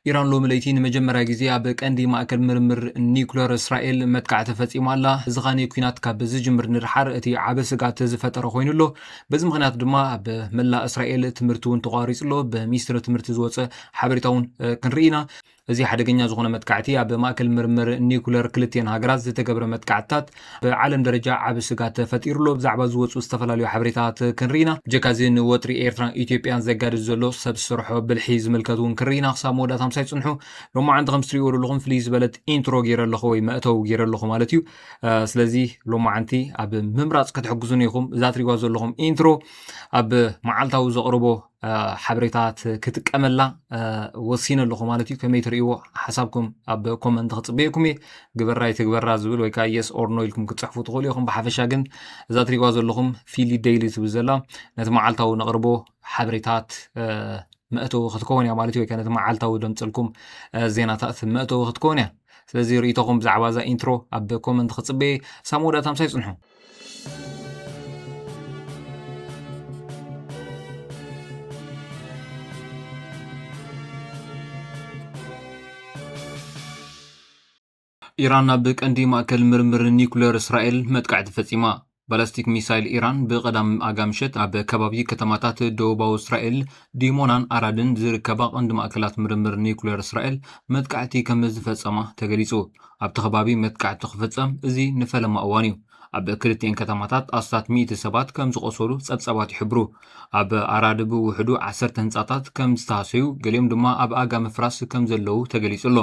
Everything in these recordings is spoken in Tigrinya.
ኢራን ሎሚ ለይቲ ንመጀመርያ ግዜ ኣብ ቀንዲ ማእከል ምርምር ኒኩለር እስራኤል መጥቃዕቲ ፈጺማ ኣላ። እዚ ኻኒ ኲናት ካብ ዝጅምር ንድሓር እቲ ዓቢ ስጋት ዝፈጠረ ኮይኑ ኣሎ። በዚ ምኽንያት ድማ ኣብ መላእ እስራኤል ትምህርቲ እውን ተቋሪጹ ኣሎ። ብሚኒስትሪ ትምህርቲ ዝወጸ ሓበሬታ እውን፣ እ፣ ክንርኢ ኢና። እዚ ሓደገኛ ዝኾነ መጥቃዕቲ ኣብ ማእከል ምርምር ኒኩለር ክልቲኤን ሃገራት ዝተገብረ መጥቃዕትታት ብዓለም ደረጃ ዓቢ ስጋት ፈጢሩ ኣሎ። ብዛዕባ ዝወጹ ዝተፈላለዩ ሓበሬታት ክንርኢ ኢና። ብጀካ እዚ ንወጥሪ ኤርትራን ኢትዮጵያን ዘጋድድ ዘሎ ሰብ ዝሰርሖ ብልሒ ዝምልከት እውን ክንርኢ ኢና። ክሳብ መወዳእታ ምሳይ ጽንሑ። ሎማዓንቲ ከም ትሪእዎ ዘለኹም ፍልይ ዝበለት ኢንትሮ ገይረ ኣለኹ ወይ መእተዊ ገይረ ኣለኹ ማለት እዩ። እ፣ ስለዚ ሎማዓንቲ ኣብ ምምራጽ ክትሕግዙን ኢኹም። እዛ ትሪእዋ ዘለኹም ኢንትሮ ኣብ መዓልታዊ ዘቕርቦ፣ እ፣ ሓበሬታት ክጥቀመላ፣ እ፣ ወሲነ ኣለኹ ማለት እዩ። ከመይ ትርእይዎ ሓሳብኩም ኣብ ኮመንት ክጽበየኩም እየ። ግበራ ይትግበራ ዝብል ወይ ከዓ yes or no ኢልኩም ክትጽሕፉ ትኽእሉ ኢኹም። ብሓፈሻ ግን እዛ ትሪእዋ ዘለኹም ፊሊ ዴይሊ ትብል ዘላ ነቲ መዓልታዊ ነቕርቦ ሓበሬታት፣ እ፣ መእተዊ ክትከውን እያ ማለት እዩ። ወይ ከዓ ነቲ መዓልታዊ ደምጸልኩም፣ እ፣ ዜናታት መእተዊ ክትከውን እያ። ስለዚ ርእይቶኹም ብዛዕባ እዛ ኢንትሮ ኣብ ኮመንት ክጽበየ። ሳብ መወዳእታ ምሳይ ጽንሑ። ኢራን ኣብ ቀንዲ ማእከል ምርምር ኒኩለር እስራኤል መጥቃዕቲ ፈጺማ። ባላስቲክ ሚሳይል ኢራን ብቐዳም ኣጋ ምሸት ኣብ ከባቢ ከተማታት ደቡባዊ እስራኤል ዲሞናን ኣራድን ዝርከባ ቀንዲ ማእከላት ምርምር ኒኩለር እስራኤል መጥቃዕቲ ከም ዝፈጸማ ተገሊጹ። ኣብቲ ከባቢ መጥቃዕቲ ክፍጸም እዚ ንፈለማ እዋን እዩ። ኣብ ክልቲኤን ከተማታት ኣስታት ሚእቲ ሰባት ከም ዝቖሰሉ ጸብጻባት ይሕብሩ። ኣብ ኣራድ ብውሕዱ ዓሰርተ ህንጻታት ከም ዝተሃሰዩ፣ ገሊኦም ድማ ኣብ ኣጋ ምፍራስ ከም ዘለዉ ተገሊጹ ኣሎ።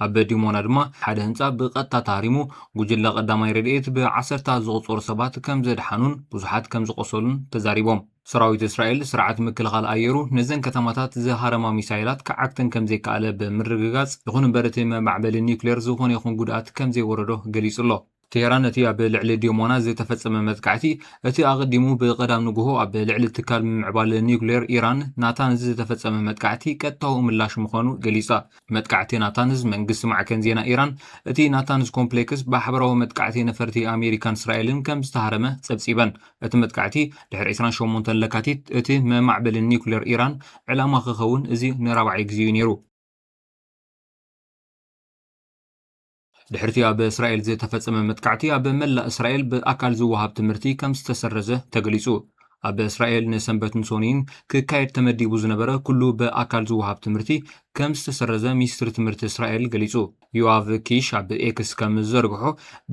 ኣብ ዲሞና ድማ ሓደ ህንጻ ብቐጥታ ተሃሪሙ። ጉጅለ ቀዳማይ ረድኤት ብዓሰርታት ዝቑጸሩ ሰባት ከም ዘድሓኑን ብዙሓት ከም ዝቖሰሉን ተዛሪቦም። ሰራዊት እስራኤል ስርዓት ምክልኻል ኣየሩ ነዘን ከተማታት ዝሃረማ ሚሳይላት ክዓግተን ከም ዘይከኣለ ብምርግጋጽ፣ ይኹን እምበር እቲ መማዕበሊ ኒውክሌር ዝኾነ ይኹን ጉድኣት ከም ዘይወረዶ ገሊጹ ኣሎ። ቴህራን እቲ ኣብ ልዕሊ ዲሞና ዝተፈጸመ መጥቃዕቲ፣ እቲ ኣቐዲሙ ብቐዳም ንግሆ ኣብ ልዕሊ ትካል ምምዕባል ኒውክሌር ኢራን ናታንዝ ዝተፈጸመ መጥቃዕቲ ቀጥታዊ ምላሽ ምዃኑ ገሊጻ። መጥቃዕቲ ናታንዝ መንግስቲ ማዕከን ዜና ኢራን፣ እቲ ናታንዝ ኮምፕሌክስ ብሓበራዊ መጥቃዕቲ ነፈርቲ ኣሜሪካን እስራኤልን ከም ዝተሃረመ ጸብጺበን። እቲ መጥቃዕቲ ድሕሪ ዕስራን ሸሞንተን ለካቲት እቲ መማዕበሊ ኒውክሌር ኢራን ዕላማ ክኸውን እዚ ንራብዓይ ግዜኡ ነይሩ። ድሕርቲ ኣብ እስራኤል ዝተፈጸመ መጥቃዕቲ፣ ኣብ መላእ እስራኤል ብኣካል ዝወሃብ ትምህርቲ ከም ዝተሰረዘ ተገሊጹ። ኣብ እስራኤል ንሰንበትን ሰኑይን ክካየድ ተመዲቡ ዝነበረ ኩሉ ብኣካል ዝወሃብ ትምህርቲ ከም ዝተሰረዘ ሚኒስትሪ ትምህርቲ እስራኤል ገሊጹ። ዮኣቭ ኪሽ ኣብ ኤክስ ከም ዝዘርግሖ፣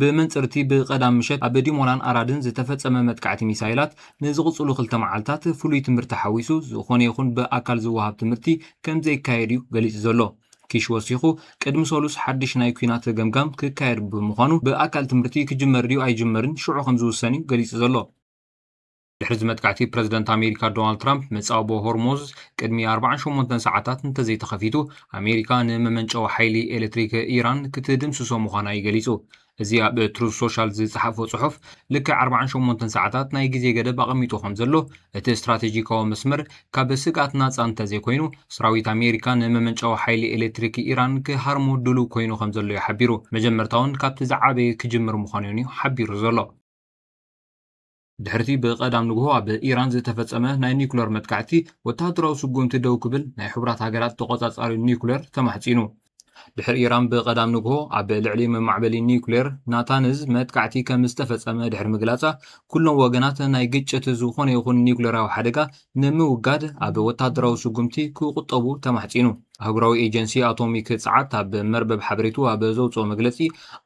ብመንጽርቲ ብቐዳም ምሸት ኣብ ዲሞናን ኣራድን ዝተፈጸመ መጥቃዕቲ ሚሳይላት ንዝቕጽሉ ክልተ መዓልታት ፍሉይ ትምህርቲ ሓዊሱ ዝኾነ ይኹን ብኣካል ዝወሃብ ትምህርቲ ከም ዘይካየድ እዩ ገሊጹ ዘሎ። ኪሽ ወሲኹ፣ ቅድሚ ሰሉስ ሓድሽ ናይ ኲናት ገምጋም ክካየድ ብምዃኑ፣ ብኣካል ትምህርቲ ክጅመር ድዩ ኣይጅመርን ሽዑ ከም ዝውሰን እዩ ገሊጹ ዘሎ። ድሕሪ እዚ መጥቃዕቲ፣ ፕረዚደንት ኣሜሪካ ዶናልድ ትራምፕ፣ መጻብቦ ሆርሙዝ ቅድሚ ኣርባዓን ሸሞንተን ሰዓታት እንተዘይተኸፊቱ፣ ኣሜሪካ ንመመንጨዊ ሓይሊ ኤሌክትሪክ ኢራን ክትድምስሶ ምዃና እዩ ገሊጹ። እዚ ኣብ ትሩዝ ሶሻል ዝጸሓፎ ጽሑፍ፣ ልክዕ ኣርባዓን ሸሞንተን ሰዓታት ናይ ግዜ ገደብ ኣቐሚጡ ከም ዘሎ፣ እቲ ስትራቴጂካዊ መስመር ካብ ስግኣት ናጻ እንተዘይኮይኑ፣ ሰራዊት ኣሜሪካ ንመመንጨዊ ሓይሊ ኤሌክትሪክ ኢራን ክሃርሞ ድሉው ኮይኑ ከም ዘሎ እዩ ሓቢሩ። መጀመርታውን ካብቲ ዝዓበየ ክጅምር ምዃኑን እዩ ሓቢሩ ዘሎ። ድሕርቲ ብቐዳም ንግሆ ኣብ ኢራን ዝተፈጸመ ናይ ኒኩለር መጥቃዕቲ፣ ወተሃደራዊ ስጉምቲ ደው ክብል ናይ ሕቡራት ሃገራት ተቖጻጻሪ ኒኩለር ተማሕጺኑ። ድሕሪ ኢራን ብቐዳም ንግሆ ኣብ ልዕሊ መማዕበሊ ኒኩሌር ናታንዝ መጥቃዕቲ ከም ዝተፈጸመ ድሕሪ ምግላጻ፣ ኩሎም ወገናት ናይ ግጭት ዝኾነ ይኹን ኒኩሌራዊ ሓደጋ ንምውጋድ ኣብ ወታደራዊ ስጉምቲ ክቑጠቡ ተማሕጺኑ። ኣህጉራዊ ኤጀንሲ ኣቶሚክ ጸዓት ኣብ መርበብ ሓበሬቱ ኣብ ዘውጽኦ መግለጺ፣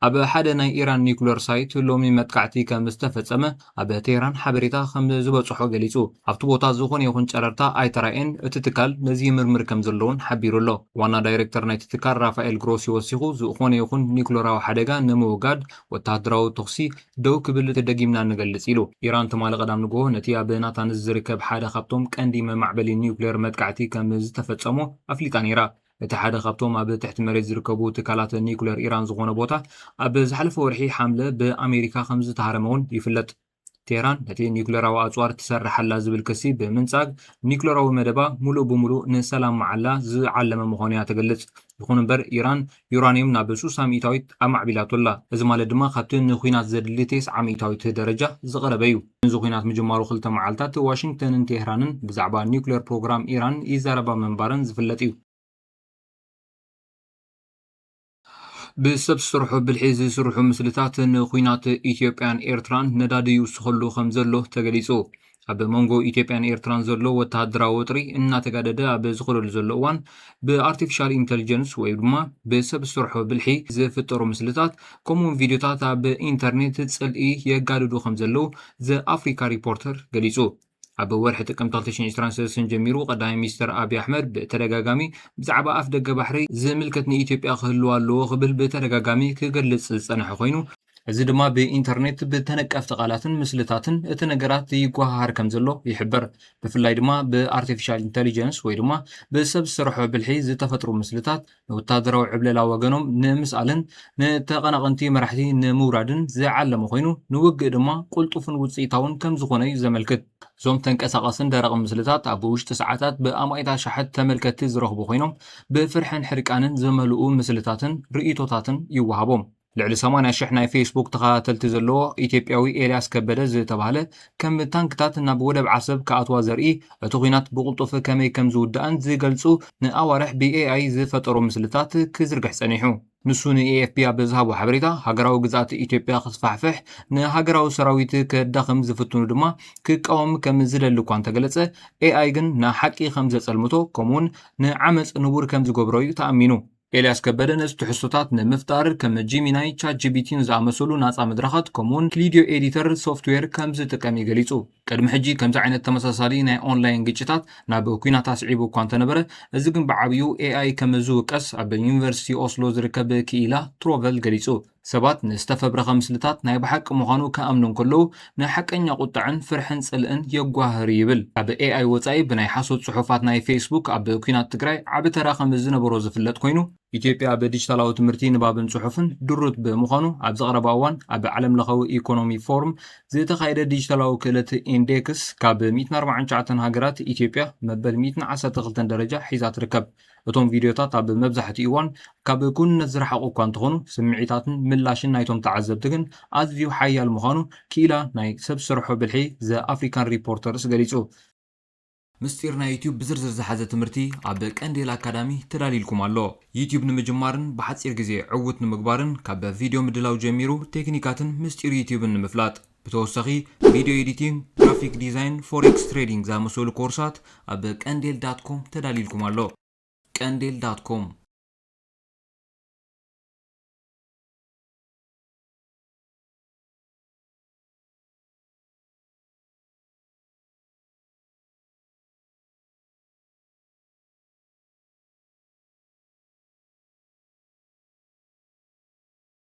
ኣብ ሓደ ናይ ኢራን ኒኩሌር ሳይት ሎሚ መጥቃዕቲ ከም ዝተፈጸመ ኣብ ቴህራን ሓበሬታ ከም ዝበጽሖ ገሊጹ። ኣብቲ ቦታ ዝኾነ ይኹን ጨረርታ ኣይተራእየን፣ እቲ ትካል ነዚ ይምርምር ከም ዘለውን ሓቢሩ ኣሎ። ዋና ዳይሬክተር ናይቲ ትካል ራፋኤል ግሮሲ ወሲኹ፣ ዝኾነ ይኹን ኒኩለራዊ ሓደጋ ንምውጋድ ወተሃደራዊ ተኹሲ ደው ክብል ተደጊምና ንገልጽ ኢሉ። ኢራን ትማሊ ቀዳም ንግሆ ነቲ ኣብ ናታንዝ ዝርከብ ሓደ ካብቶም ቀንዲ መማዕበሊ ኒውክሌር መጥቃዕቲ ከም ዝተፈጸሞ ኣፍሊጣ ነይራ። እቲ ሓደ ካብቶም ኣብ ትሕቲ መሬት ዝርከቡ ትካላት ኒውክሌር ኢራን ዝኾነ ቦታ ኣብ ዝሓለፈ ወርሒ ሓምለ ብኣሜሪካ ከም ዝተሃረመ እውን ይፍለጥ። ቴህራን ነቲ ኒውክሌራዊ ኣጽዋር ትሰርሕ ኣላ ዝብል ክሲ ብምንጻግ፣ ኒውክሌራዊ መደባ ምሉእ ብምሉእ ንሰላም መዓላ ዝዓለመ ምዃኑ እያ ትገልጽ። ይኹን እምበር፣ ኢራን ዩራንየም ናብ ሱሳ ሚእታዊት ኣማዕቢላቶ ኣላ። እዚ ማለት ድማ ካብቲ ንኹናት ዘድሊ ተስዓ ሚእታዊት ደረጃ ዝቐረበ እዩ። ንዚ ኹናት ምጅማሩ ክልተ መዓልታት ዋሽንግተንን ቴህራንን ብዛዕባ ኒውክሌር ፕሮግራም ኢራን ይዛረባ ምንባረን ዝፍለጥ እዩ። ብሰብ ዝሰርሖ ብልሒ ዝስርሑ ምስልታት ንኹናት ኢትዮጵያን ኤርትራን ነዳዲ ይውስኸሉ ከም ዘሎ ተገሊጹ። ኣብ መንጎ ኢትዮጵያን ኤርትራን ዘሎ ወተሃደራዊ ወጥሪ እናተጋደደ ኣብ ዝኸደሉ ዘሎ እዋን፣ ብኣርቲፊሻል ኢንተሊጀንስ ወይ ድማ ብሰብ ዝሰርሖ ብልሒ ዝፍጠሩ ምስልታት ከምኡውን ቪድዮታት ኣብ ኢንተርኔት ጽልኢ የጋድዱ ከም ዘለዉ ዘ ኣፍሪካ ሪፖርተር ገሊጹ። ኣብ ወርሒ ጥቅምቲ ክልተ ሽሕን ዕስራን ሰለስተን ጀሚሩ ቀዳማይ ሚኒስትር ኣብይ ኣሕመድ ብተደጋጋሚ ብዛዕባ ኣፍ ደገ ባሕሪ ዝምልከት ንኢትዮጵያ ክህልዋ ኣለዎ ክብል ብተደጋጋሚ ክገልጽ ዝጸንሐ ኮይኑ፣ እዚ ድማ ብኢንተርኔት ብተነቀፍቲ ቃላትን ምስልታትን እቲ ነገራት ይጓሃሃር ከም ዘሎ ይሕበር። ብፍላይ ድማ ብኣርቲፊሻል ኢንተሊጀንስ ወይ ድማ ብሰብ ዝሰርሖ ብልሒ ዝተፈጥሩ ምስልታት ንወታደራዊ ዕብለላ ወገኖም ንምስኣልን ንተቐናቐንቲ መራሕቲ ንምውራድን ዝዓለመ ኮይኑ፣ ንውግእ ድማ ቅልጡፍን ውፅኢታውን ከም ዝኾነ እዩ ዘመልክት። እዞም ተንቀሳቐስን ደረቕን ምስልታት ኣብ ውሽጢ ሰዓታት ብኣማኢት ኣሽሓት ተመልከትቲ ዝረኽቡ ኮይኖም፣ ብፍርሕን ሕርቃንን ዝመልኡ ምስልታትን ርእይቶታትን ይወሃቦም። ልዕሊ ሰማንያ ሽሕ ናይ ፌስቡክ ተኸታተልቲ ዘለዎ ኢትዮጵያዊ ኤልያስ ከበደ ዝተባህለ፣ ከም ታንክታት ናብ ወደብ ዓሰብ ክኣትዋ ዘርኢ፣ እቲ ኲናት ብቕልጡፍ ከመይ ከም ዝውዳእን ዝገልጹ ንኣዋርሕ ብኤኣይ ዝፈጠሮ ምስልታት ክዝርግሕ ጸኒሑ። ንሱ ንኤኤፍፒ ኣብ ዝሃቦ ሓበሬታ፣ ሃገራዊ ግዝኣት ኢትዮጵያ ክስፋሕፍሕ፣ ንሃገራዊ ሰራዊት ከዳኽም ዝፍትኑ ድማ ክቃወም ከም ዝደሊ እኳ እንተገለጸ፣ ኤኣይ ግን ንሓቂ ከም ዘጸልምቶ፣ ከምኡውን ንዓመጽ ንቡር ከም ዝገብሮ እዩ ተኣሚኑ። ኤልያስ ከበደ ነዚ ትሕዝቶታት ንምፍጣር ከም ጂሚናይ፣ ቻት ጂቢቲን ዝኣመሰሉ ናጻ መድረኻት ከምኡውን ክሊድዮ ኤዲተር ሶፍትዌር ከም ዝጥቀም እዩ ገሊጹ። ቅድሚ ሕጂ ከምዚ ዓይነት ተመሳሳሊ ናይ ኦንላይን ግጭታት ናብ ኲናት ኣስዒቡ እኳ እንተነበረ፣ እዚ ግን ብዓብዩ ኤኣይ ከም ዝውቀስ ኣብ ዩኒቨርሲቲ ኦስሎ ዝርከብ ክኢላ ትሮቨል ገሊጹ። ሰባት ንዝተፈብረኸ ምስልታት ናይ ብሓቂ ምዃኑ ክኣምኑ እንከለዉ፣ ንሓቀኛ ቁጥዐን ፍርሕን ጽልእን የጓህር ይብል። ካብ ኤኣይ ወጻኢ ብናይ ሓሶት ጽሑፋት ናይ ፌስቡክ ኣብ ኲናት ትግራይ ዓቢ ተራ ከም ዝነበሮ ዝፍለጥ ኮይኑ፣ ኢትዮጵያ ኣብ ዲጂታላዊ ትምህርቲ ንባብን ጽሑፍን ድሩት ብምዃኑ፣ ኣብዚ ቀረባ እዋን ኣብ ዓለም ለኻዊ ኢኮኖሚ ፎርም ዝተኻየደ ዲጂታላዊ ክእለት ኢንዴክስ ካብ ሚእትን ኣርባዓን ትሽዓተን ሃገራት ኢትዮጵያ መበል ሚእትን ዓሰርተ ክልተን ደረጃ ሒዛ ትርከብ። እቶም ቪድዮታት ኣብ መብዛሕትኡ እዋን ካብ ኩንነት ዝረሓቑ እኳ እንተኾኑ፣ ስምዒታትን ምላሽን ናይቶም ተዓዘብቲ ግን ኣዝዩ ሓያል ምዃኑ ክኢላ ናይ ሰብ ዝሰርሖ ብልሒ ዘ ኣፍሪካን ሪፖርተርስ ገሊጹ። ምስጢር ናይ ዩትዩብ ብዝርዝር ዝሓዘ ትምህርቲ ኣብ ቀንዴል ኣካዳሚ ተዳልይልኩም ኣሎ። ዩትዩብ ንምጅማርን ብሓጺር ግዜ ዕዉት ንምግባርን ካብ ቪድዮ ምድላው ጀሚሩ ቴክኒካትን ምስጢር ዩትዩብን ንምፍላጥ። ብተወሳኺ ቪድዮ ኤዲቲንግ፣ ግራፊክ ዲዛይን፣ ፎሬክስ ትሬዲንግ ዝኣመሰሉ ኮርሳት ኣብ ቀንዴል ዳት ኮም ተዳልይልኩም ኣሎ። ቀንዴል ዳት ኮም